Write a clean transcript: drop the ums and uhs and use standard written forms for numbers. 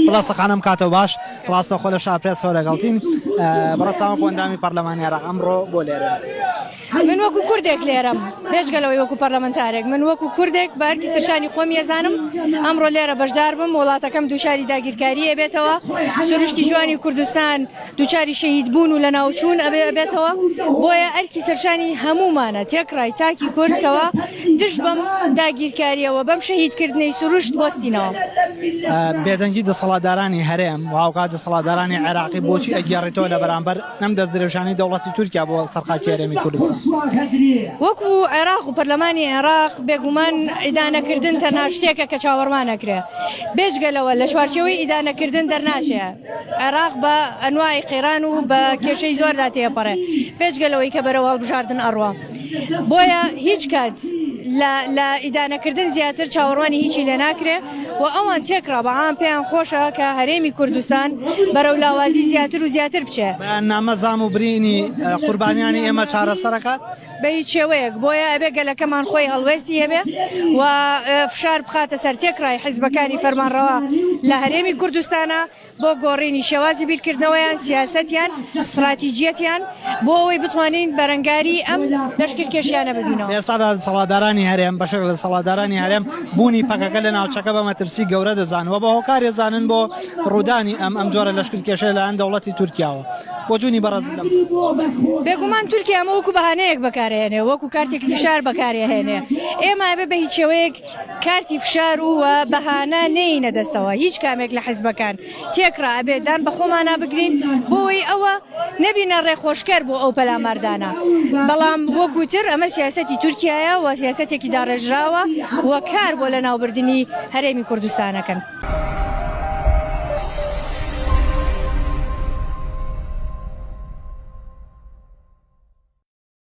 بڵاستەخانەم کاتەوە باش ڕاستەوخۆ لە شاپرێسەوە لەگەڵتین بەڕێزتان وەکو ئەندامی پەرلەمانی عێراق ئەمڕۆ بۆ لێرە؟ من وەکو کوردێک لێرەم بێجگە لەوەی وەکو پەرلەمەنتارێک من وەکو کوردێک بە ئەرکی سەرشانی خۆم یەزانم ئەمڕۆ لێرە بەشدار بم وڵاتەکەم دووچاری داگیرکاری ئەبێتەوە سروشتی جوانی کوردستان دووچاری شەهید بوون و لەناوچوون ئەبێ ئەبێتەوە بۆیە ئەرکی سەرشانی هەموومانە تێکڕای تاکی کورد کەوا دژ بەم داگیرکاریەوە بەم شەهیدکردنەی سروشت بوەستینەوە. بێدەنگی دەسەڵاتدارانی هەرێم و هاوکات دەسەڵاتدارانی عێراقی بۆچی ئەگێڕیتەوە لە بەرامبەر ئەم دەستدرێژانەی دەوڵەتی تورکیا بۆ سەر خاکی هەرێمی کوردستان؟ وەکو عێراق و پەرلەمانی عێراق بێگومان ئیدانەکردن تەنها شتێکە کە چاوەڕوان ئەکرێ بێجگە لەوە لە چوارچێوەی ئیدانەکردن دەرناچێ عێراق بە ئەنوای قەیران و بە کێشەی زۆردا تێپەڕێ بێجگە لەوەی کە بەرەو هەڵبژاردن ئەڕوا بۆیە هیچ کات لە لە ئیدانەکردن زیاتر چاوەڕوانی هیچی لێ ناکرێ و ئەوان تێکڕا بە عام پێیان خۆشە کە هەرێمی کوردستان بەرەو لاوازی زیاتر و زیاتر بچێ. بەیاننامە زام و برینی قوربانیانی ئێمە چارەسەرەکات؟ بە هیچ شێوەیەک، بۆیە ئەبێ گەلەکەمان خۆی هەڵوێستی هەبێ و فشار بخاتە سەر تێکڕای حیزبەکانی فەرمانڕەوا لە هەرێمی کوردستانا بۆ گۆڕینی شێوازی بیرکردنەوەیان، سیاسەتیان، ستڕاتیجیەتیان بۆ ئەوەی بتوانین بەرەنگاری ئەم لەشکرکێشیانە ببینەوە. لە ئێستادا دەسەڵاتدارانی هەرێم، بەشێک لە دەسەڵاتدارانی هەرێم بوونی پەکەکە لە ناوچەکە بە مەترسی گەورە دەزانن و بە هۆکار دەزانن بۆ ڕوودانی ئەم ئەم جۆرە لەشکرکێشە لەلایەن دەوڵەتی تورکیاوە. بۆچوونی بەڕێزت لەم بێگومان تورکیا ئەمە وەکو بەهانەیەک بەکارهێنێ وەکو کارتێکی فشار بەکارهێنێ ئێمە ئەبێ بە هیچ شێوەیەک کارتی فشار و بەهانە نێینە دەستەوە هیچ کامێک لە حزبەکان تێکڕا ئەبێ دان بە خۆمانا بگرین بۆی ئەوە نەبینە ڕێخۆشکەر بۆ ئەو پەلاماردانە بەڵام وەکوتر ئەمە سیاسەتی تورکیایە و سیاسەتێکی داڕێژراوە و کار بۆ لەناوبردنی هەرێمی کوردستانەکەن.